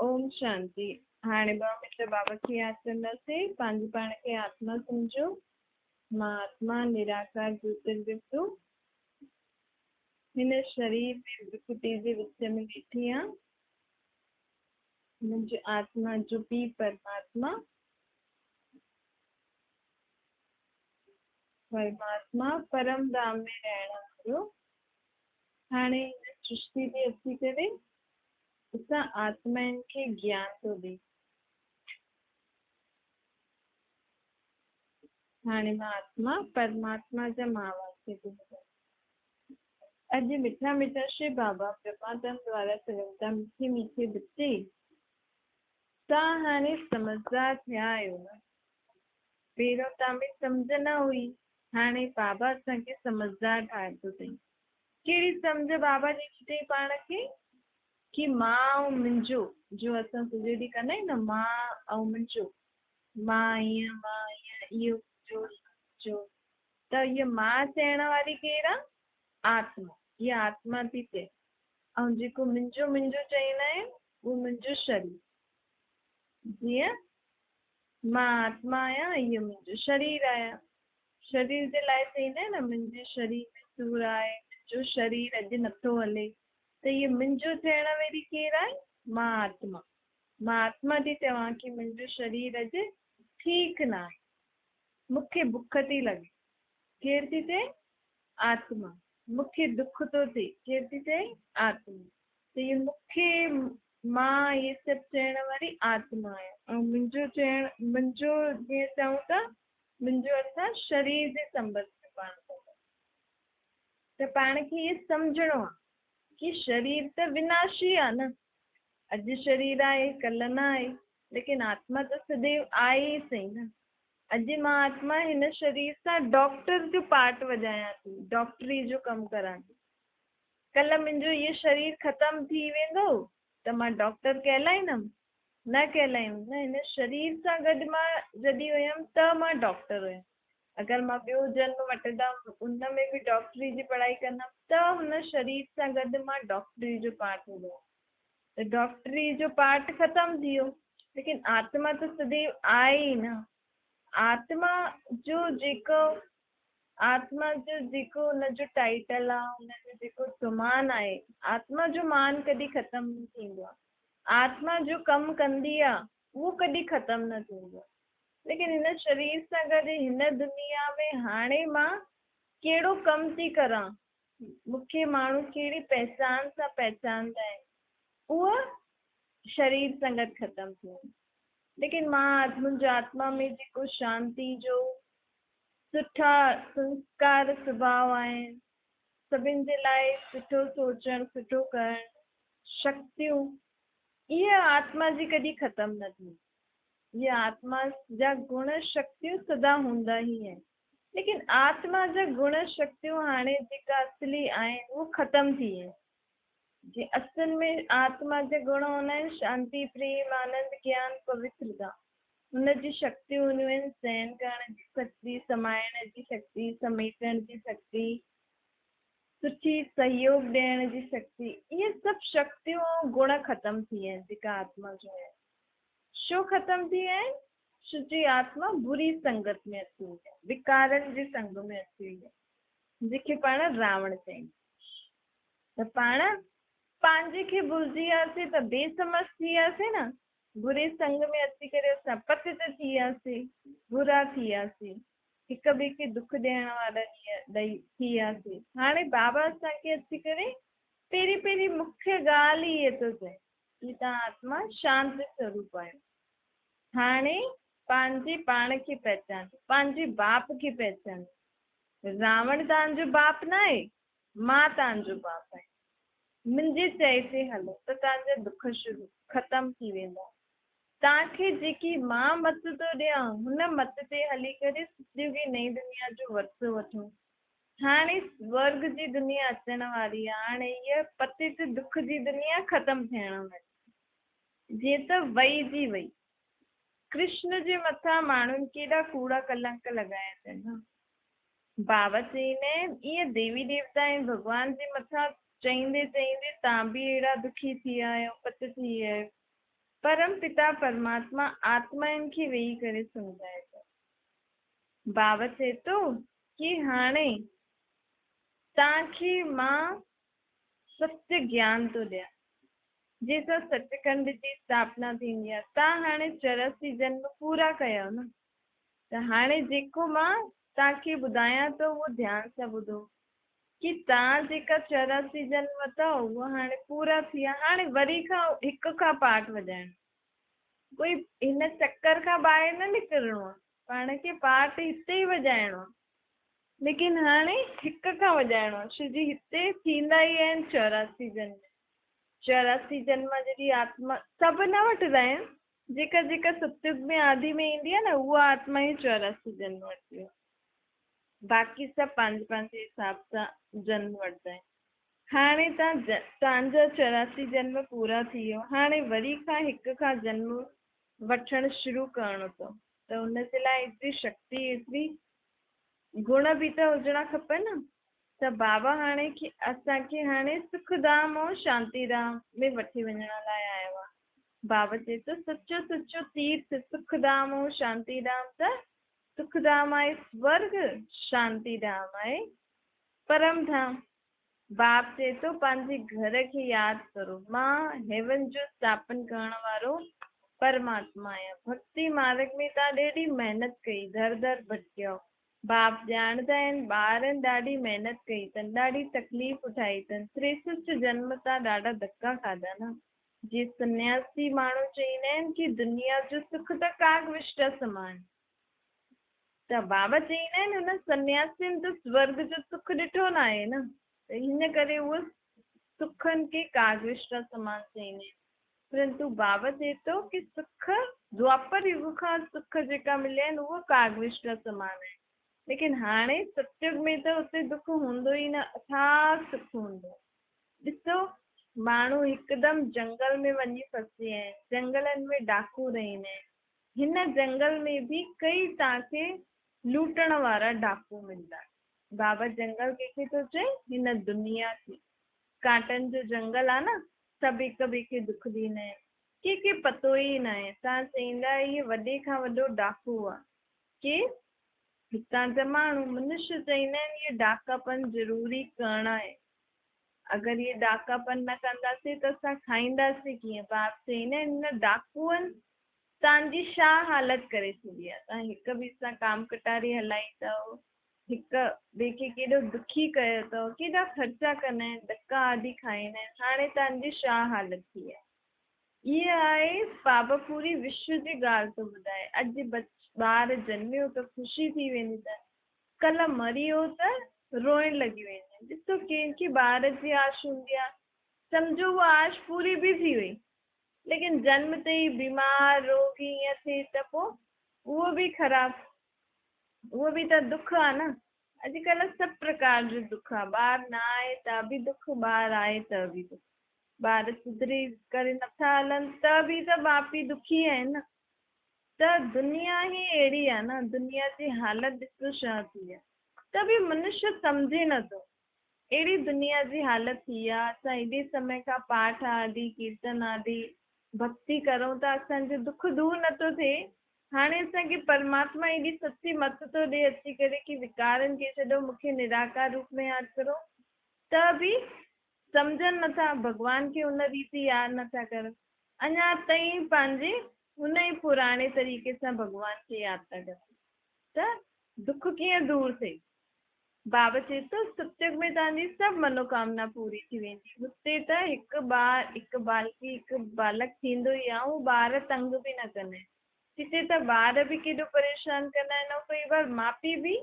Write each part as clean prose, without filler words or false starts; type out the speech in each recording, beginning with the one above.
اوم شانتي. هاڻي ٻه منٽ بابا کي ياد ڪنداسين. پنهنجي پاڻ کي آتما سمجهو. مان آتما نراڪار جوتربندو هن شرير ۾ ڀرڪٽي جي وچ ۾ ويٺي آهيان. منهنجي آتما جو پيء پرماتما، پرماتما پرم ڌام ۾ رهڻ وارو هاڻي هن سرشتي تي اچي ڪري اسان آتمائن کي گيان ٿو ڏئي. هاڻي مان آتما پرماتما جا مهاواڪيه ٿي ٻڌايان. اڄ مٺا مٺا شري بابا پرماتم دوارا چون ٿا مٺي مٺي ٻچي توهان هاڻي سمجهدار ٿيا آهيو نه؟ پهريون توهان ۾ سمجهه نه هئي، هاڻي بابا اسان کي سمجهدار ٺاهي ٿو ڏئي. ڪهڙي سمجهه بابا ڏني اٿئي پاڻ کي ڪي مان ۽ منهنجو جو اسان سڄو ڏينهن ڪندا آهيون نه مان ۽ منهنجو مان ائين مان ائين اهو منهنجو اهو منهنجو ته هيء مان چئڻ واري ڪير آ؟ آتما. هيء آتما ٿي چئي ۽ جيڪو منهنجو منهنجو چئيندا آهن اهو منهنجو شرير. جيئن مان آتما آهيان اهو منهنجو شرير آهي. شرير جي لاء چئيندا آهن نه منهنجي شرير ۾ سور آهي، منهنجو شرير اڄ نٿو هلي ته اهو منهنجو چئڻ واري ڪير آهي؟ مان آتما. مان آتما ٿي چوان ڪي منهنجو شرير اڄ ٺيڪ ناهي، مون کي بک ٿي لڳي. ڪير ٿي چئي؟ آتما. مون کي دک ٿو ٿئي. ڪير ٿي چئي؟ آتما. ته اهو مون کي، مان اهي سڀ چئڻ واري آتما آهيان ۽ منهنجو چئڻ، منهنجو جيئن چئون ٿا منهنجو اسان شرير جي سنٻنڌ ۾ پاڻ ڪندا ته پاڻ کي اهي سمجهڻو آهي ڪي شرير ته وناشي آهي نه، اڄ شرير آهي ڪلهه نه آهي، ليڪن آتما ته سديو آهي ئي سهي نه. اڄ مان آتما هن شرير سان ڊاڪٽر جو پارٽ وڄايان ٿي، ڊاڪٽري جو ڪم ڪران ٿي، ڪلهه منهنجو اهو شرير ختم ٿي ويندو ته مان ڊاڪٽر ڪهلائيندم؟ نه ڪهلايون نه هن شرير سان گڏ مان جڏهن هيم ته مان ڊاڪٽر هيم اگر مان ٻيو جنم وٺندم ان ۾ به ڊاڪٽري جي پڙهائي ڪندم ته هن شرير سان گڏ مان ڊاڪٽري جو پارٽ هوندو ته ڊاڪٽري جو پارٽ ختم ٿي ويو ليڪن آتما ته سديو آهي ئي نه آتما جو جيڪو آتما جو جيڪو ان جو ٽائيٽل آهي ان جو جيڪو سمان آهي آتما جو مان ڪڏهن ختم نه ٿيندو آهي آتما جو ڪم ڪندي آ اهو ڪڏهن ختم نه ٿيندو آ. ليڪن هن شرير سان گڏ هن دنيا ۾ هاڻي مان ڪهڙو ڪم ٿي ڪران، مون کي ماڻهو ڪهڙي پهچان سان پهچاندا آهن، اهو شرير سان گڏ ختم ٿي ويندو. ليڪن مان منهنجي آتما ۾ جيڪو شانتي جو سٺا سنسڪار سڀاء آهن، سڀن جي لاء سٺو سوچڻ، سٺو ڪرڻ، شڪتيون، اهي آتما جي ڪڏهن ختم نه ٿينديون. اهي آتما جا گڻ شڪتيون سدا هوندا ئي آهن. ليڪن آتما جا گڻ شڪتيون هاڻي جيڪا اصلي آهن اهو ختم ٿي ويا آهن. جي اصل ۾ آتما جا گڻ هوندا آهن شانتي، پريم، آنند، گيان، پوترتا. هن جي شڪتيون هونديون آهن سهن ڪرڻ جي شڪتي، سمائڻ جي شڪتي، سميٽڻ جي شڪتي، سٺي سهيوگ ڏيڻ جي شڪتي، اهي سڀ شڪتيون ۽ گڻ ختم ٿي ويا آهن جيڪا آتما جون آهن. ڇو ختم ٿي ويا آهن؟ ڇو جي آتما بري سنگت ۾ اچي وئي آهي، وڪارن جي سنگ ۾ اچي وئي آهي، جنهن کي پاڻ راوڻ چئون ته پاڻ پنهنجي کي ڀلجي وياسين ته بي سمجهه ٿي وياسين نه، بري سنگ ۾ اچي ڪري اسان پتت ٿي وياسين، برا ٿي وياسين، هڪ ٻئي کي دک ڏيڻ وارا ٿي وياسين. هاڻي بابا اسان کي اچي ڪري پهرين پهرين مکيه ڳالهه ئي اهي ٿو چئي ڪي توهان آتما شانت سوروپ آهيو. هاڻي پنهنجي پاڻ کي پهچانيو، پنهنجي باپ کي پهچانيو. راوڻ توهان جو باپ ناهي، مان توهان جو باپ آهيان. منهنجي چئي تي هلو ته توهان جا دک شروع، ختم، ٿي ويندا. توهان کي جيڪي مان مت ٿو ڏيان، هن مت تي هلي ڪري ستيوگي نئين دنيا جو ورثو وٺو. هاڻي سورڳ جي دنيا اچڻ واري آهي، هاڻي هيء پتيت دک جي دنيا ختم ٿيڻ واري آهي. جيئن ته وئي جي وئي. ڪرشن جي مٿان ماڻهن ڪيڏا ڪوڙا ڪلنڪ لڳايا اٿن ها. بابا چئيندا آهن، ايئن ديوي ديوتا ۽ ڀڳوان جي مٿان چئيندي چئيندي توهان به اهڙا دکي ٿي ويا آهيو، پت ٿي ويا آهيو. پرم پتا پرماتما آتمائن کي ويهي ڪري سمجهائي ٿو. بابا چئي ٿو ڪي هاڻي توهان کي مان ستيه گيان ٿو ڏيان، جنهن سان سچکنڊ جي اسٿاپنا ٿيندي آهي. توهان هاڻي 84 جنم پورا ڪيا نه، ته هاڻي جيڪو مان توهان کي ٻڌايان ٿو اهو ڌيان سان ٻڌو ڪي توهان جيڪا 84 جنم ورتا اهو هاڻي پورا ٿي ويا، هاڻي وري کان هڪ کان پاٺ وڄائڻو، ڪوئي هن چڪر کان ٻاهر نه نڪرڻو آهي، پاڻ کي پاٺ هتي ئي وڄائڻو آهي، ليڪن هاڻي هڪ کان وڄائڻو آهي، ڇو جي هتي ٿيندا ئي آهن 84 جنم، 84 جنم جڏهن آتما سڀ نه وٺندا آهن، جيڪا جيڪا ستيگ ۾ آڌي ۾ ايندي آهي نه اها آتما ئي 84 جنم وٺندي آهي، باقي سڀ پنهنجي پنهنجي حساب سان جنم وٺندا آهن. هاڻي توهان جا 84 جنم پورا ٿي ويو، هاڻي وري کان هڪ کان جنم وٺڻ شروع ڪرڻو اٿو، ته ان جي لاء ايتري شڪتي ايتري گڻ به ته هجڻا کپن نه. ته بابا هاڻي اسان کي هاڻي سک ڌام ۽ شانتي ڌام ۾ وٺي وڃڻ لاء آيو آهي. بابا چئي ٿو سچو سچو تيرٿ سک ڌام ۽ شانتي ڌام ته سک ڌام آهي سورڳ، شانتي ڌام آهي پرم ڌام. باپ چئي ٿو پنهنجي گهر کي ياد ڪرو، مان هيون جو اسٿاپن ڪرڻ وارو پرماتما آهيان. ڀڳتي مارڳ ۾ توهان ڏاڍي محنت ڪئي، در در ڀٽڪيو. باپ ڄاڻندا آهن ٻارن ڏاڍي محنت ڪئي اٿن، ڏاڍي تڪليف اٺائي اٿن، 63 جنم تان ڏاڍا ڌڪا کاڌا نه. جي سنياسي ماڻهو چئيندا آهن ڪي دنيا جو سک ته ڪاڪ وشٽا سمان، ته بابا چئيندا آهن انهن سنياسين ته سورڳ جو سک ڏٺو ناهي نه، ته هن ڪري اهي سکن کي ڪاڪ وشٽا سمان چئيندا آهن. پرنتو بابا چئي ٿو ڪي سک دوآپر يگ کان سک جيڪا مليا آهن اهي ڪاڪ وشٽا سمان آهن، ليڪن هاڻي ستيگ ۾ ته اتي دک هوندو ئي نه، اٿاهه سک هوندو. ڏسو ماڻهو هڪدم جنگل ۾ وڃي ڦسي آهن، جنگلن ۾ ڊاڪو رهندا آهن، هن جنگل ۾ به ڪئي توهان کي لوٽڻ وارا ڊاڪو ملندا. بابا جنگل ڪنهن کي ٿو چئي؟ هن دنيا کي. ڪانٽن جو جنگل آ نه، سڀ هڪ ٻئي کي دک ڏيندا آهن، ڪنهن کي پتو ئي ناهي. توهان چئيندا هيء وڏي کان وڏو ڊاڪو آ. ڪي هتان جا ماڻهو منش چئيندا آهن هيء ڊاڪاپن ضروري ڪرڻ آهي. اگر هيء ڊاڪاپن نه ڪنداسين ته اسان کائينداسين ڪيئن؟ باپ چئيندا آهن هن ڊاڪوئن توهان جي ڇا حالت ڪري ڇڏي آهي. توهان هڪ ٻئي سان ڪام ڪٽاري هلائي اٿو، هڪ ٻئي کي ڪيڏو دکي ڪيو اٿو، ڪيڏا خرچا ڪندا آهن، ڌڪا آدي کائيندا آهن، هاڻي توهان جي ڇا حالت ٿي آهي. هيء آهي بابا پوري وشو جي ڳالهه ٿو ٻڌائي. اڄ ٻار جنميو ته خوشي ٿي ويندي اٿن، ڪلهه مري ويو ته روئڻ لڳي ويندا آهن. ڏسو ڪنهن کي ٻار جي آش هوندي آهي، سمجهو اها آش پوري به ٿي وئي، ليڪن جنم تي ئي بيمار روڳي ائين ٿئي ته پوء اهو به خراب، اهو به ته دک آهي نه. اڄڪلهه سڀ پرڪار جو دک آهي، ٻار نه آهي ته به دک، ٻار آهي ته به دک. ٻار سڌري ڪري نٿا هلن ته به ته ماء پيء دکي آهن نه. ته دنيا ئي اهڙي آهي نه، دنيا جي حالت ڏسو ڇا ٿي آهي، ته به منشيه سمجهي نٿو. اهڙي دنيا جي حالت ٿي آهي. اسان ايڏي سمي کان پاٺ آدي، ڪيرتن آدي، ڀڳتي ڪرون ٿا، اسان جو دک دور نٿو ٿئي. هاڻي اسان کي پرماتما ايڏي سچي مت ٿو ڏئي اچي ڪري ڪي وڪارن کي ڇڏو، مون کي نراڪار روپ ۾ ياد ڪرو، ته به سمجهن نٿا، ڀڳوان کي ان ريت ياد نٿا ڪرن، اڃا تائين پنهنجي ان ئي پراڻي طريقي سان ڀڳوان کي ياد ٿا ڪرن ته دک ڪيئن دور ٿئي. بابا چئي ٿو ستيگ ۾ توهان جي سڀ منوڪامنا پوري ٿي ويندي. هتي ته هڪ ٻار، هڪ بالڪي، هڪ بالڪ ٿيندو ئي آهي، اهو ٻار تنگ به نه ڪندا آهن. هتي ته ٻار به ڪيڏو پريشان ڪندا آهن ۽ ڪئي بار ماء پيء به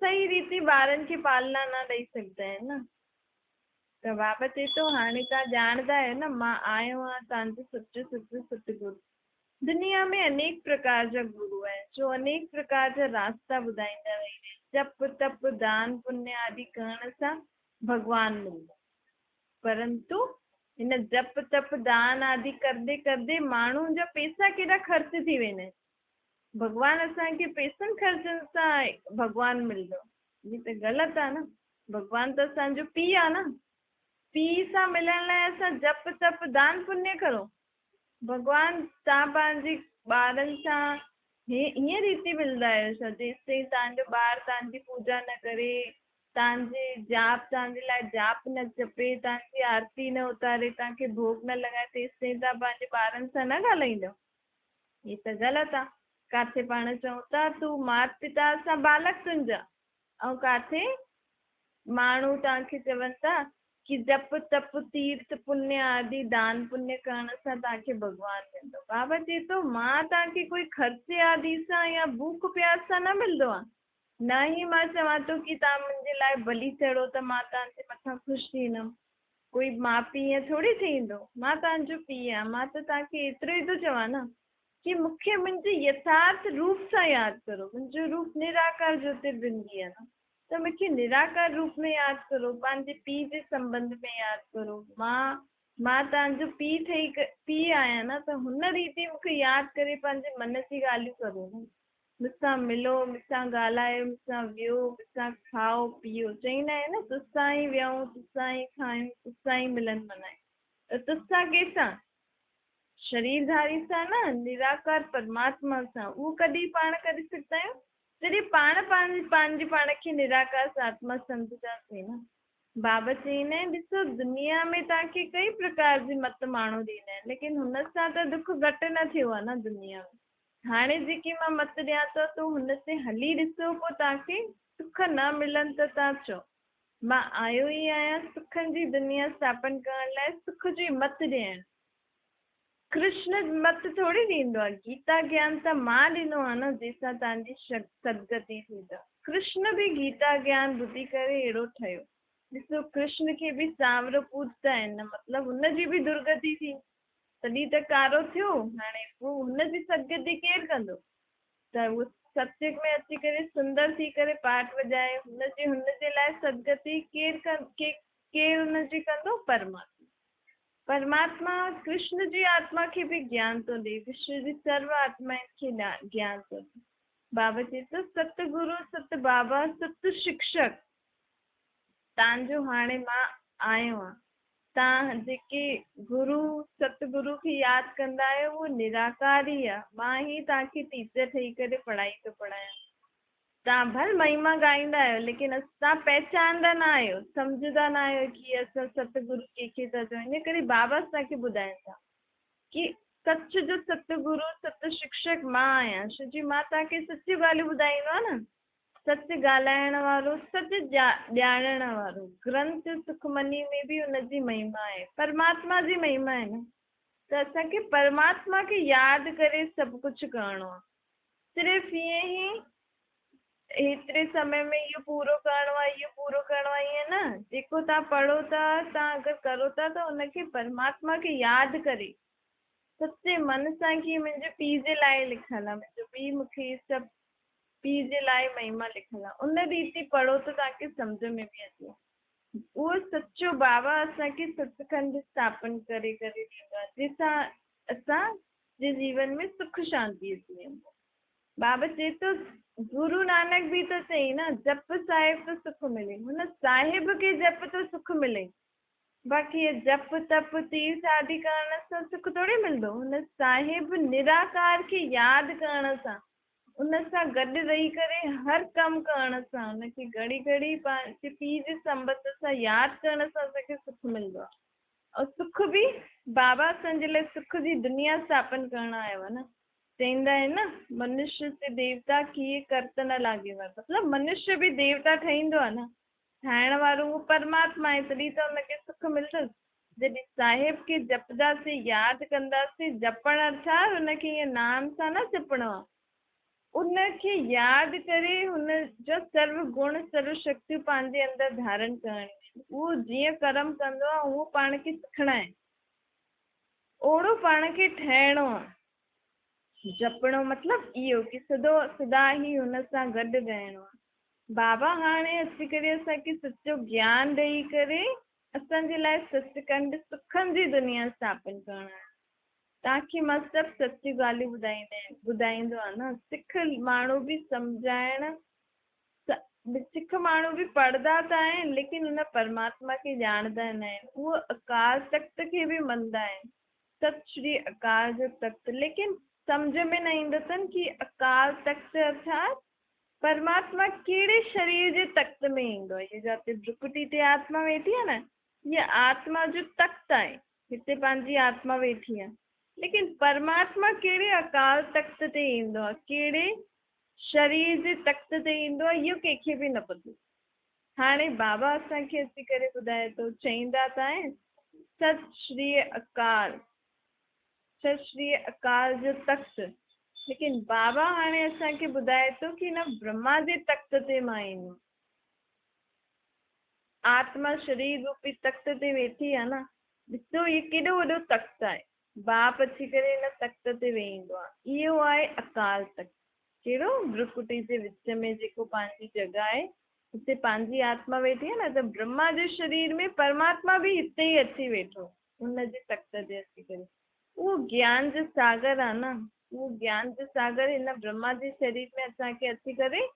صحيح ريتي ٻارن کي پالنا نه ڏئي سگهندا آهن نه. ته بابا چئي ٿو هاڻي توهان ڄاڻندا آهيو نه مان آيو آهيان توهان جو سچو سچو ستگرو. دنيا ۾ انيڪ پرڪار جا گرو آهن، جو انيڪ پرڪار جا راستا ٻڌائيندا رهندا آهن. جپ، تپ، دان، پڃ آدي ڪرڻ سان ڀڳوان ملندو. پرنتو هن جپ، تپ، دان آدي ڪردي ڪردي ماڻهن جا پيسا ڪيڏا خرچ ٿي ويندا آهن. ڀڳوان اسان کي پيسن خرچڻ سان ڀڳوان ملندو، هي ته غلط آهي نه. ڀڳوان ته اسان جو پيء آهي نه. پيء سان ملڻ لاء اسان جپ، تپ، دان، پڃ ڪرون. ڀڳوان توهان پنهنجي ٻارن سان هيئن ريتي ملندا آهيو ڇا؟ جيستائين توهان جو ٻار توهان جي پوڄا نه ڪري، توهان جي جاپ توهان جي لاءِ جاپ نه جپي، توهان جي آرتي نه اتاري، توهان کي ڀوڳ نه لڳائي، تيستائين توهان پنهنجي ٻارن سان نه ڳالهائيندؤ؟ هي ته غلط آهي. ڪاٿي پاڻ چئون ٿا تون مات پتا اسان بالڪ تنهنجا، ۽ ڪاٿي ماڻهو توهان کي چون ٿا ڪي جپ تپ تيرٿ پڃ آدي دان پڃ ڪرڻ سان توهان کي ڀڳوان ملندو. بابا چئي ٿو مان توهان کي ڪوئي خرچي آدي سان يا بوک پياس سان نه ملندو آهيان، نه ئي مان چوان ٿو ڪي توهان منهنجي لاءِ بلي چڙهو ته مان توهان جي مٿان خوش ٿيندم. ڪوئي ماءُ پيءُ ائين ٿوري ٿيندو. مان توهان جو پيءُ آهيان، مان ته توهان کي ايترو ئي ٿو چوان نه ڪي مون کي منهنجي يٿارٿ روپ سان ياد ڪرو. منهنجو روپ نراڪار جيوتربندي آهي نه، ته مون کي نراڪار روپ ۾ ياد ڪرو، پنهنجي پيءُ جي سنٻنڌ ۾ ياد ڪرو. مان توهان جو پيءُ ٺهي پيءُ آهيان نه، ته هن ريتي مون کي ياد ڪري پنهنجي من جي ڳالهيون ڪرو نه. مون سان ملو، مون سان ڳالهايو، مون سان ويهو، مون سان کائو پيئو. چئيندا آهن نه، تسان ئي ويهون، تسان ئي کايون، تسان ئي ملن منايون. ته تسان ڪنهن سان؟ شريرڌاري سان نه، نراڪار پرماتما سان. اهو ڪڏهن پاڻ ڪري سگهندا آهيون؟ جڏهن پاڻ پنهنجي پاڻ کي نراڪار آتما سمجهنداسين نه. بابا چئيندا آهن ڏسو دنيا ۾ توهان کي ڪئي پرڪار جي مت ماڻهو ڏيندا آهن، ليڪن هن سان ته دک گهٽ نه ٿيو آهي نه دنيا ۾. هاڻي جيڪي مان مت ڏيان ٿو ته هن تي هلي ڏسو، پوءِ توهان کي سک نه ملن ته توهان چئو مان آيو ئي آهيان سکن جي دنيا اسٿاپن ڪرڻ لاءِ، سک جي مت ڏيڻ. ڪرشن مت ٿوري ڏيندو آهي، گيتا گيان ته مان ڏنو آهي نه، جنهن سان توهان جي سدگتي ٿيندو. ڪرشن به گيتا گيان ٻڌي ڪري اهڙو ٺهيو. ڏسو ڪرشن کي به سانورو پوڄندا آهن نه، مطلب هن جي به درگتي ٿي، تڏهن ته ڪارو ٿيو. هاڻي پوءِ هن جي سدگتي ڪير ڪندو؟ ته اهو ستيگ ۾ اچي ڪري سندر ٿي ڪري پاٺ وڄائي، هن جي لاءِ سدگتي ڪير هن جي ڪندو؟ پرماتما. پرماتما ڪرشن جي آتما کي به گيان ٿو ڏئي، وشو جي سرو آتمائن کي گيان ٿو ڏئي. بابا چئي ٿو ست گرو ست بابا ست شڪشڪ توهان جو هاڻي مان آيو آهيان. توهان جيڪي گرو ستگرو کي ياد ڪندا آهيو اهو نراڪار ئي آهي. مان ئي توهان کي ٽيچر ٺهي ڪري پڙهائي ٿو پڙهايان. توهان ڀل مهما ڳائيندا آهيو، ليڪن توهان پهچاندا نه آهيو، سمجهندا نه آهيو ڪه اسان ستگرو ڪنهن کي ٿا چئون. ان ڪري بابا اسان کي ٻڌائين ٿا ڪه سچ جو ستگرو ست شڪشڪ مان آهيان. ڇو جي مان توهان کي سچيون ڳالهيون ٻڌائيندو آهيان نه. سچ ڳالهائڻ وارو، سچ ڄاڻڻ وارو. گرنٿ سکمني ۾ به هن جي مهما آهي، پرماتما جي مهما آهي نه. ته اسان کي پرماتما کي ياد ڪري سڀ ڪجهه ڪرڻو آهي. صرف ائين ئي هيتري سمي ۾ اهو پورو ڪرڻو آهي، اهو پورو ڪرڻو آهي، ائين نه. جيڪو توهان پڙهو ٿا، توهان اگر ڪرو ٿا ته هن کي پرماتما کي ياد ڪري سچي من سان ڪه منهنجي پيءُ جي لاءِ لکيل آهي، منهنجو پيءُ مون کي هي سڀ پيءُ جي لاءِ مهما لکيل آهي، ان ريتي پڙهو ته توهان کي سمجهه ۾ به اچي. اهو سچو بابا اسان کي ستکنڊ اسٿاپن ڪري ڪري ڏيندو آهي، جنهن سان اسان جي جيون ۾ سک شانتي اچي ويندي آهي. بابا چئي ٿو گرو نانڪ به ته چئي نه جپ صاحب ته سک ملي، هن صاحب کي جپ ته سک ملي، باقي هي جپ تپ تيرٿ آدي ڪرڻ سان سک ٿوري ملندو. هن صاحب نراڪار کي ياد ڪرڻ سان، ان سان گڏ رهي ڪري هر ڪم ڪرڻ سان، هن کي گهڙي گهڙي پنهنجي پيءُ جي سنبنڌ سان ياد ڪرڻ سان اسان کي سک ملندو آهي. ۽ سک به بابا اسان جي لاءِ سک جي دنيا اسٿاپن ڪرڻ آيو آهي نه. چئيندا آهن نه منشيه سي ديوتا ڪيئي ڪرت نه لاڳي ور، مطلب منشيه به ديوتا ٺهيندو آهي نه، ٺاهڻ وارو اهو پرماتما آهي، تڏهن ته هن کي سک ملندس. جڏهن صاحب کي جپنداسين، ياد ڪنداسين، جپڻ ارٿات هن کي ائين نام سان نه جپڻو آهي، ان کي ياد ڪري هن جا سرو گڻ سرو شڪتيون پنهنجي اندر ڌارڻ ڪرڻيون آهن. اهو جيئن ڪرم ڪندو آهي اهو پاڻ کي سکڻا آهن، اوڙو پاڻ کي ٺهڻو آهي. جپڻو مطلب اهو ڪه سڌو سدا ئي هن سان گڏ رهڻو آهي. بابا هاڻي اچي ڪري اسان کي سچو گيان ڏيئي ڪري اسان جي لاءِ سچکنڊ سکن جي دنيا اسٿاپن ڪرڻ آهي. توهان کي مان سڀ سچيون ڳالهيون ٻڌائيندو آهيان نه. سک ماڻهو به سمجهائڻ، سک ماڻهو به پڙهندا ته آهن، ليڪن هن پرماتما کي ڄاڻندا نه آهن. اهو اڪال تخت کي به مڃندا آهن. सत श्री अकाल जो तख्त। लेकिन सम्झ में न ईंदो अथनि की अकाल तख्त अर्थात परमात्मा कहिड़े शरीर जे तख्त में ईंदो आहे। इहो जिते भ्रुकुटी ते आत्मा वेठी आहे न, इहा आत्मा जो तख्त आहे, हिते पंहिंजी आत्मा वेठी आहे। लेकिन परमात्मा कहिड़े अकाल तख्त ते ईंदो आहे, कहिड़े शरीर जे तख्त ते ईंदो आहे, इहो कंहिंखे बि न पतो। हाणे बाबा असांखे अची करे ॿुधाए थो, चईंदा त आहिनि सत श्री अकाल, सत श्री अकाल जो तख्त। लेकिन बाबा हाणे असांखे ॿुधाए थो की न ब्रह्मा जे तख्त ते मां ईंदुमि। आत्मा शरीर रूपी तख्त ते वेठी आहे न, ॾिसो इहो केॾो वॾो तख्त आहे। बाप अची करे हिन तख्त ते वेहींदो आहे। इहो आहे अकाल तख्त। कहिड़ो? भ्रुकुटी जे विच में जेको पंहिंजी जॻह आहे, हिते पंहिंजी आत्मा वेठी आहे न, त ब्रह्मा जे शरीर में परमात्मा बि हिते ई अची वेठो, हुनजे तख्त ते अची करे। उहो ज्ञान जो सागर आहे न, उहो ज्ञान जो सागर हिन ब्रह्मा जे शरीर में असांखे अची करे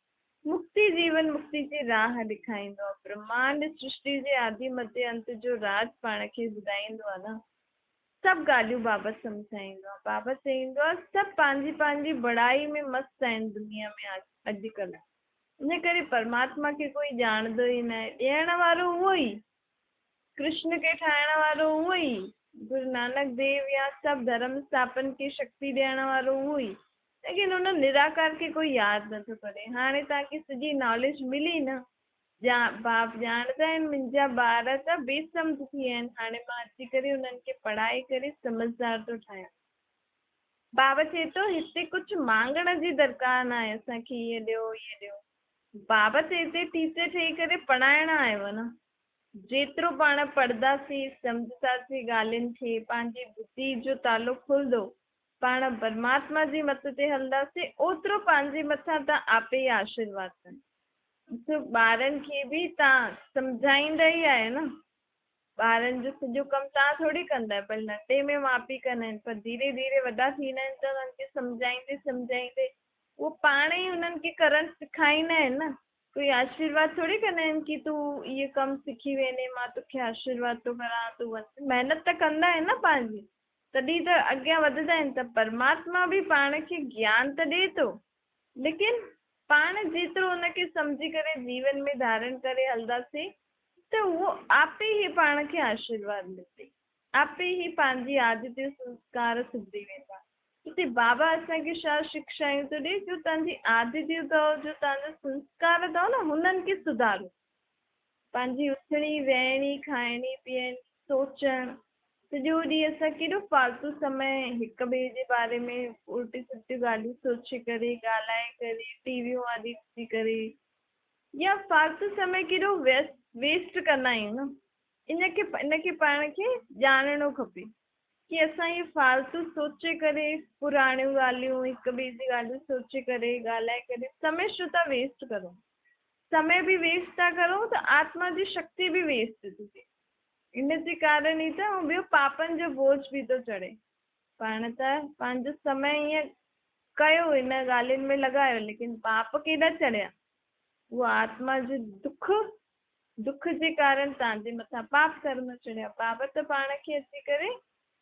मुक्ति, जीवन मुक्ति जी राह ॾेखारींदो आहे। ब्रह्मांड सृष्टि जे आदि मध्य अंत जो राज पाण खे ॿुधाईंदो आहे न, सभु ॻाल्हियूं बाबा सम्झाईंदो आहे। बाबा चईंदो आहे सभु पंहिंजी पंहिंजी बड़ाई में मस्त आहिनि दुनिया में अॼुकल्ह। इन करे परमात्मा खे कोई ॼाणंदो ई न आहे। ॾियण वारो उहो ई, कृष्ण खे ठाहिण वारो उहो ई, गुरु नानक देव या सभु धर्म स्थापन खे शक्ति ॾियण वारो उहो ई, लेकिन हुन निराकार खे कोई यादि नथो करे। हाणे तव्हांखे सॼी नॉलेज मिली न, बाप ॼाणंदा आहिनि मुंहिंजा ॿार त बेसमझ थी विया आहिनि, हाणे मां अची करे हुननि खे पढ़ाए करे समझदार थो ठाहियां। बाबा चए थो हिते कुझु मांगण जी दरकार न आहे असांखे, ईअं ॾियो ईअं ॾियो। बाबा त हिते टीचर ठही करे पढ़ाइण आयो आहे न। जेतिरो पाण पढ़ंदासीं, सम्झंदासीं ॻाल्हियुनि खे, पंहिंजी बुद्धि जो तालो खुलंदो, पाण परमात्मा जी मत ते हलंदासीं, ओतिरो पंहिंजे मथां तव्हां आपे ई आशीर्वाद कंदा। ॿारनि खे बि तव्हां सम्झाईंदा ई आहियो न, ॿारनि जो सॼो कमु तव्हां थोरी कंदा आहियो, पर नंढे में माउ पीउ कंदा आहिनि, पर धीरे धीरे वॾा थींदा आहिनि त हुननि खे सम्झाईंदे सम्झाईंदे उहो पाण ई हुननि खे करणु सेखारींदा आहिनि न। कोई आशीर्वाद थोरी कंदा आहिनि की तूं इहो कमु सिखी वेंदे, मां तोखे आशीर्वाद थो करां, तूं वञ। महिनत त कंदा आहिनि न पंहिंजी, तॾहिं त अॻियां वधंदा आहिनि। त परमात्मा बि पाण खे ज्ञान त ॾिए थो, लेकिन पाण जेतिरो हुनखे सम्झी करे जीवन में धारण करे हलंदासीं त उहो आपे ई पाण खे आशीर्वाद ॾींदे, आपे ई पंहिंजी आदतियूं संस्कार सुधरी वेंदा। हिते बाबा असांखे छा शिक्षायूं थो ॾिए, जो तव्हांजी आदतियूं अथव, जो तव्हांजा संस्कार अथव न, हुननि खे सुधारो। पंहिंजी उथणी वेहणी, खाइणी पीअणी, सोचणु, सॼो ॾींहुं असां केॾो फालतू समय हिक ॿिए जे बारे में उल्टी सुल्टियूं ॻाल्हियूं सोचे करे, ॻाल्हाए करे, टीवीयूं आदि ॾिसी करे, या फालतू समय केॾो वेस्ट कंदा आहियूं न। इन खे पाण खे ॼाणणो खपे की असां इहे फालतू सोचे करे, पुराणियूं ॻाल्हियूं, हिक ॿिए जी ॻाल्हियूं सोचे करे, ॻाल्हाए करे समय छो था वेस्ट करूं। समय बि वेस्ट था करूं त आत्मा जी शक्ति बि वेस्ट थी थिए। इन जे कारण ई त ऐं ॿियो पापनि जो बोझ बि थो चढ़े। पाण त पंहिंजो समय ईअं कयो, हिन ॻाल्हियुनि में लॻायो, लेकिन पाप केॾा चढ़िया, उहो आत्मा जो दुख जे कारण तव्हांजे मथां पाप कर्म चढ़िया। बाबा त पाण खे अची करे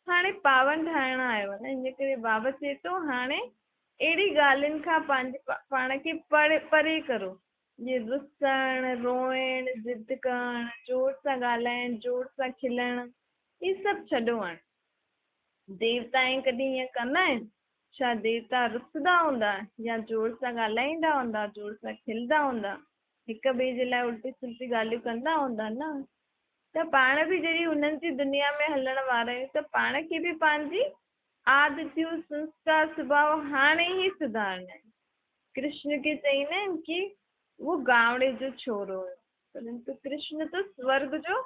हाणे पावन ठाहिण आयो आहे न, इन करे बाबा चए थो हाणे अहिड़ी ॻाल्हियुनि खां पंहिंजे पाण खे परे करो। जीअं रुसणु, रोइणु, ज़िद करणु, ज़ोर सां ॻाल्हाइणु, ज़ोर सां खिलणु, इहे सभु छॾो हाणे। देवता कॾहिं ईअं कंदा आहिनि छा? देवता रुसंदा हूंदा या ज़ोर सां ॻाल्हाईंदा हूंदा, ज़ोर सां खिलंदा हूंदा, हिक ॿिए जे लाइ उल्टी सुल्टी ॻाल्हियूं कंदा हूंदा न। त पाण बि जॾहिं हुननि जी दुनिया में हलण वारा आहियूं त पाण खे बि पंहिंजी आदतियूं, संस्कार, स्वभाव हाणे ई सुधारणा आहिनि। कृष्ण खे चईंदा आहिनि की उहो गांवड़े जो छोरो हुयो, परंतु कृष्ण त स्वर्ग जो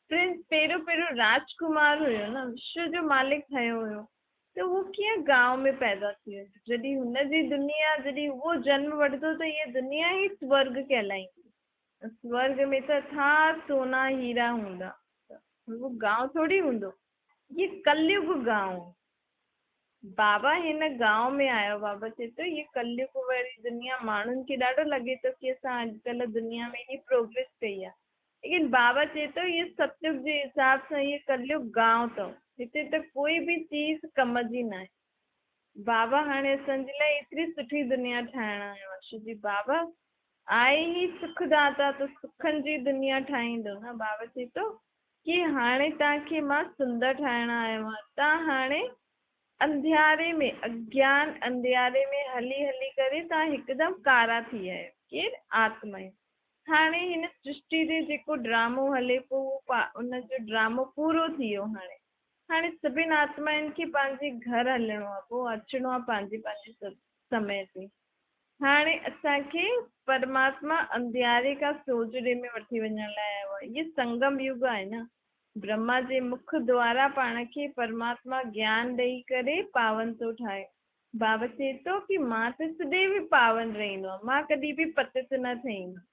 प्रिंस, पहिरियों पहिरियों राजकुमार हुयो न, विश्व जो मालिक ठहियो हुयो, त उहो कीअं गांव में पैदा थी वियो? जॾहिं हुनजी दुनिया, जॾहिं उहो जन्म वठंदो त इहा दुनिया ई स्वर्ग कहलाईंदी। स्वर्ग में त था सोना हीरा हूंदा, उहो गांव थोरी हूंदो। इहे कलयुग गांव, बाबा हिन गांव में आयो। बाबा चए थो इहे कलयुग वारी दुनिया, माण्हुनि खे ॾाढो लॻे थो की असां अॼुकल्ह दुनिया में एॾी प्रोग्रेस कई आहे, लेकिन बाबा चए थो इहे सतयुग जे हिसाब सां इहे कलयुग गांव अथव। هتي ته ڪوئي به چيز ڪم جي ناهي. بابا هاڻي اسان جي لاء ايتري سٺي دنيا ٺاهڻ آيو آهي. ڇو جي بابا آهي ئي سک داتا ته سکن جي دنيا ٺاهيندو نه. بابا چئي ٿو ڪي هاڻي توهان کي مان سندر ٺاهڻ آيو آهيان. توهان هاڻي انڌياري ۾ اگيان انڌياري ۾ هلي هلي ڪري توهان هڪدم ڪارا ٿي ويا آهيو. ڪير؟ آتمائون. هاڻي هن سرشٽي تي جيڪو ڊرامو هلي پيو اهو ان جو ڊرامو پورو ٿي ويو هاڻي. هاڻي سڀن آتمائن کي پنهنجي گهر هلڻو آهي پوء اچڻو آهي پنهنجي پنهنجي سمي تي. هاڻي اسان کي پرماتما انڌياري کان سوجهري ۾ وٺي وڃڻ لاء آيو آهي. هي سنگم يگ آهي نه. برهما جي مک دوارا پاڻ کي پرماتما گيان ڏئي ڪري پاون ٿو ٺاهي. بابا چئي ٿو ڪي مان ته سديو ئي پاون رهندو آهيان، مان ڪڏهن به پتت نه ٿيندم.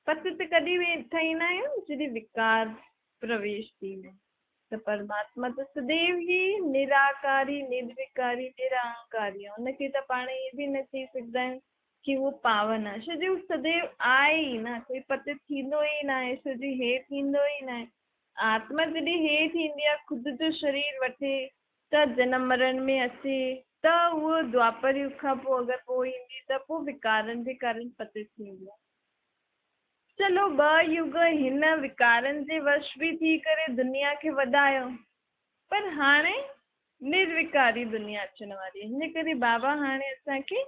پتت ڪڏهن ٿيندا آهيون جڏهن وڪار پرويش ٿيندا آهن. ته پرماتما ته سديو ئي نراڪاري، نروڪاري، نرانڪاري آهي. ان کي ته پاڻ ائين به نه چئي سگهندا آهيون ڪي اهو پاون آهي، ڇو جو هو سديو آهي ئي نه، ڪوئي پتت ٿيندو ئي ناهي، ڇو جو هي ٿيندو ئي ناهي. آتما جڏهن هي ٿيندي آهي، خود جو شرير وٺي ته جنم مرڻ ۾ اچي ته اهو دوآپر يگ کان پوء اگر پوء ايندي ته پوء وڪارن جي ڪارڻ پتت ٿيندي آهي. چلو ٻه يگ هن وڪارن جي وش به ٿي ڪري دنيا کي وڌايو پر هاڻي نروڪاري دنيا اچڻ واري آهي ان ڪري بابا هاڻي اسان کي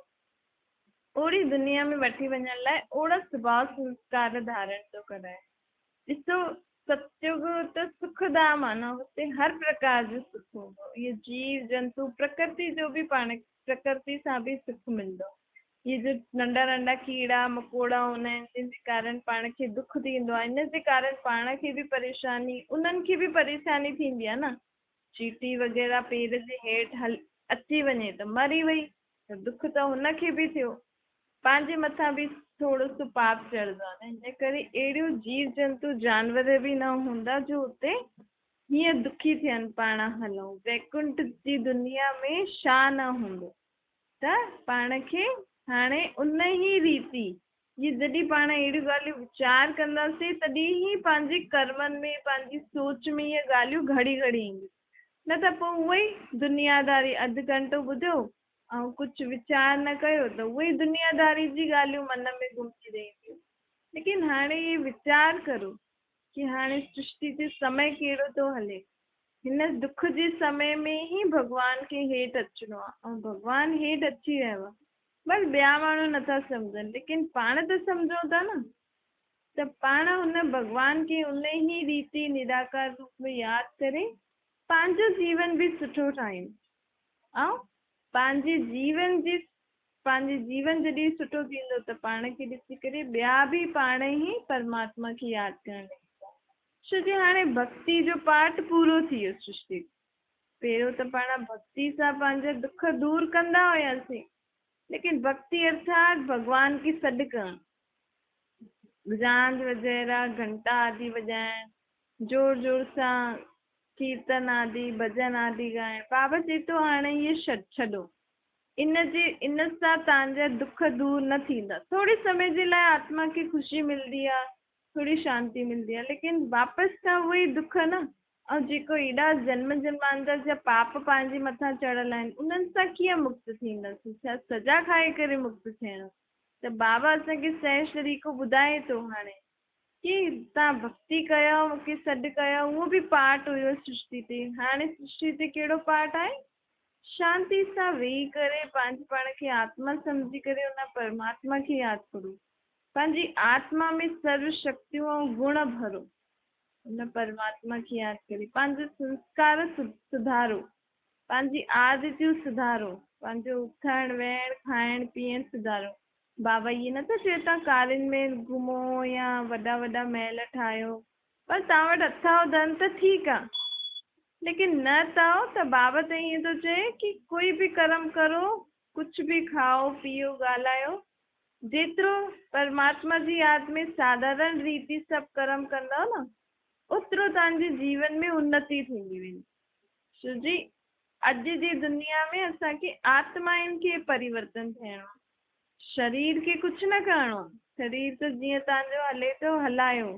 اوڙي دنيا ۾ وٺي وڃڻ لاء اوڙا سڀاء سنسڪار ڌارڻ ٿو ڪرائي. ڏسو ستيگ ته سک ڌام آ نه، هتي هر پرڪار جو سک هوندو. اهي جيو جنتو پرڪرتي جو به پاڻ پرڪرتي سان به سک ملندو. اهي جو ننڍا ننڍا ڪيڙا مڪوڙا هوندا آهن جن جي ڪارڻ پاڻ کي دک ٿيندو آهي، ان جي ڪارڻ پاڻ کي به پريشاني انهن کي به پريشاني ٿيندي آهي نه. چيٽي وغيره پير جي هيٺ هل اچي وڃي ته مري وئي ته دک ته هن کي به ٿيو. پنهنجي مٿان به ٿورو سو پاپ چڙهندو آهي نه، ان ڪري اهڙيون جيو جنتو جانور به نه هوندا جو اتي هيئن دکي ٿين پاڻ هلون ويڪنٺ جي دنيا ۾ ڇا نه هوندو ته پاڻ کي هاڻي ان ئي ريتي جي جڏهن پاڻ اهڙيون ڳالهيون ويچار ڪنداسين تڏهن ئي پنهنجي ڪرمن ۾ پنهنجي سوچ ۾ اهي ڳالهيون گهڙي گهڙي اينديون نه ته پوء اهو ئي دنياداري اڌ گهنٽو ٻڌيو ۽ ڪجهه ويچار نه ڪيو ته اهي ئي دنياداري جي ڳالهيون من ۾ گهمجي رهنديون. ليڪن هاڻي اهي ويچار ڪرو ڪي هاڻي سرشٽي تي سمي ڪهڙو ٿو هلي. هن دک جي سمي ۾ ئي ڀڳوان کي هيٺ اچڻو آهي ۽ ڀڳوان هيٺ اچي ويو آهي. بس ٻيا ماڻهو نٿا سمجهن ليڪن پاڻ ته سمجهون ٿا نه ته پاڻ هن ڀڳوان کي ان ئي ريتي نراڪار روپ ۾ ياد ڪري پنهنجو جيون به سٺو ٺاهيون. ۽ پنهنجي جيون جي پنهنجي جيون جڏهن سٺو ٿيندو ته پاڻ کي ڏسي ڪري ٻيا به پاڻ ئي پرماتما کي ياد ڪرڻ لڳندا. ڇو جي هاڻي ڀڳتي جو پارٽ پورو ٿي ويو سرشٽي جو. پهريون ته پاڻ ڀڳتي سان پنهنجا دک دور ڪندا هياسين ليڪن ڀڳتي ارٿات ڀڳوان کي سڏ ڪرڻ، گجانج وغيره گهنٽا آدي وڄائڻ، زور زور سان ڪيرتن آدي ڀڄن آدي ڳائڻ. بابا چئي ٿو هاڻي اهي ڇڏو. ان جي ان سان توهان جا دک دور نه ٿيندا. ٿوري سمي جي لاء آتما کي خوشي ملندي آ، ٿوري شانتي ملندي آ، ليڪن واپس کان اهي ئي دک نه ۽ جيڪو ايڏا جنم جنمانتر جا پاپ پنهنجي مٿان چڙهيل آهن، انهن سان ڪيئن مڪت ٿينداسين؟ ڇا سزا کائي ڪري مڪت ٿيڻو؟ ته بابا اسان کي سهج طريقو ٻڌائي ٿو هاڻي. ڪي تان ڀڳتي ڪيو مون کي سڏ ڪيو اهو به پارٽ هيو سرشٽي تي هاڻي سرشٽي تي ڪهڙو پارٽ آهي شانتي سان ويهي ڪري پنهنجي پاڻ کي آتما سمجهي ڪري ان پرماتما کي ياد ڪرو پنهنجي آتما ۾ سرو شڪتيون ۽ گڻ ڀرو ان پرماتما کي ياد ڪري پنهنجو سنسڪار سڌارو پنهنجي عادتيون سڌارو پنهنجو اٿڻ ويهڻ کائڻ پيئڻ سڌارو بابا ائين نه ٿا چئي توهان ڪارين ۾ گهمو يا وڏا وڏا محل ٺاهيو پر توهان وٽ اٿائو ڌن ته ٺيڪ آ ليڪن نه اٿائو ته بابا ته ائين ٿو چئي ڪي ڪوئي به ڪرم ڪرو ڪجهه به کائو پيئو ڳالهايو جيترو پرماتما جي ياد ۾ ساڌارڻ ريتي سڀ ڪرم ڪندؤ نه اوترو توهان جي جيون ۾ انتي ٿيندي ويندي ڇو جي اڄ جي دنيا ۾ اسان کي آتمائن کي پريورتن ٿيڻو آهي. شرير کي ڪجهه نه ڪرڻو آهي. شرير ته جيئن توهان جو هلي ٿو هلايو.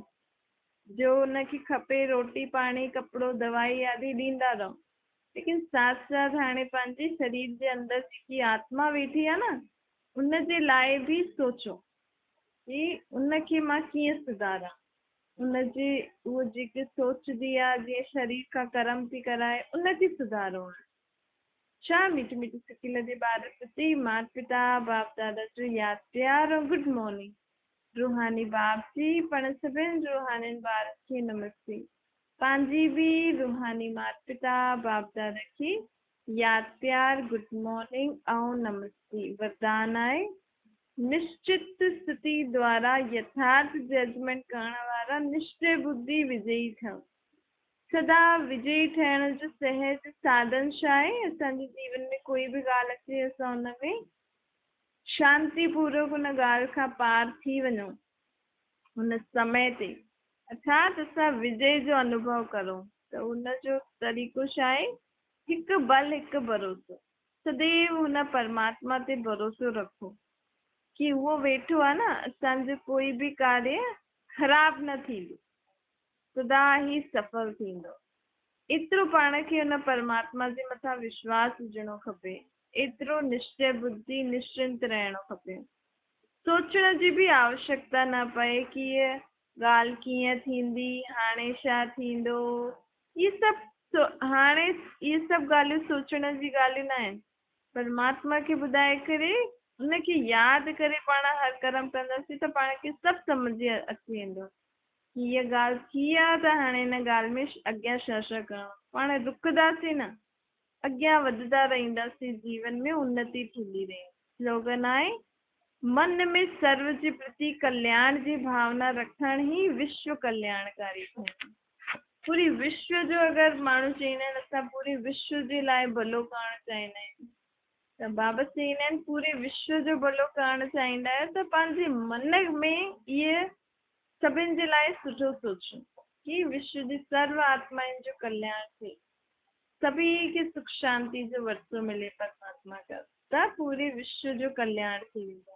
جو ان کي کپي روٽي پاڻي ڪپڙو دوائي آدي ڏيندا رهو. लेकिन साथ साथ हाणे पंहिंजे शरीर जे अंदरि जेकी आत्मा वेठी आहे न, उनजे लाइ बि सोचो की उनखे मां कीअं सुधारां, उनजे उहो जेके सोचंदी आहे, जीअं शरीर खां कर्म थी कराए, उनखे सुधारो आहे। छा मीठी मीठी सिकिल जे ॿार प्रति माता पिता बाप दादा जो यादि प्यार ऐं गुड मॉर्निंग। रूहानी बाप जी पण सभिनी रूहानी ॿारनि खे नमस्ते। पंहिंजी बि रूहानी माता पिता बाप दादा खे यादि प्यार, गुड मॉर्निंग ऐं नमस्ते। वरदान आहे निश्चित स्थिति द्वारा यथार्थ जजमेंट करण वारा निश्चय बुद्धि विजयी थियण। सदा विजयी थियण जो सहज साधन छा आहे? असांजे जीवन में कोई बि ॻाल्हि अचे, असां हुन में शांतिपूर्वक हुन ॻाल्हि खां पार थी वञूं हुन समय ते, अर्थात असां विजय जो अनुभव करूं। त हुनजो तरीक़ो छा आहे? हिकु बल, हिकु भरोसो। सदैव हुन परमात्मा ते भरोसो रखो की उहो वेठो आहे न, असांजो कोई बि कार्य ख़राबु न थींदो, सदा ई सफल थींदो। एतिरो पाण खे हुन परमात्मा जे मथां विश्वास हुजणो खपे, एतिरो निश्चय बुद्धि निश्चिंत रहणो खपे। सोचण जी बि आवश्यकता न पए की हीअ ॻाल्हि कीअं थींदी, हाणे छा थींदो, इहे सभु हाणे इहे सभु ॻाल्हियूं सोचण जी ॻाल्हियूं न आहिनि। परमात्मा खे ॿुधाए करे हुनखे यादि करे पाण हर कर्म कंदासीं त पाण खे सभु सम्झ अची वेंदो की हीअ ॻाल्हि थी आहे त हाणे हिन ॻाल्हि में अॻियां छा छा करणो। पाण रुकंदासीं न, अॻियां वधंदा रहींदासीं, जीवन में उन्नति थींदी रहंदी। स्लोगन आहे, मन में सर्व जे प्रति कल्याण जी भावना रखण ई विश्व कल्याणकारी थियणु। पूरी विश्व जो अगरि माण्हू चवंदा आहिनि असां पूरे विश्व जे लाइ भलो करणु चाहींदा आहियूं, त बाबा चवंदा आहिनि पूरे विश्व जो भलो करणु चाहींदा आहियो त पंहिंजे मन में इहे सभिनी जे लाइ सुठो सोचो की विश्व जी सर्व आत्माउनि जो कल्याण थिए, सभी खे सुख शांति जो वर्सो मिले परमात्मा खां, त पूरे विश्व जो कल्याण थी वेंदो।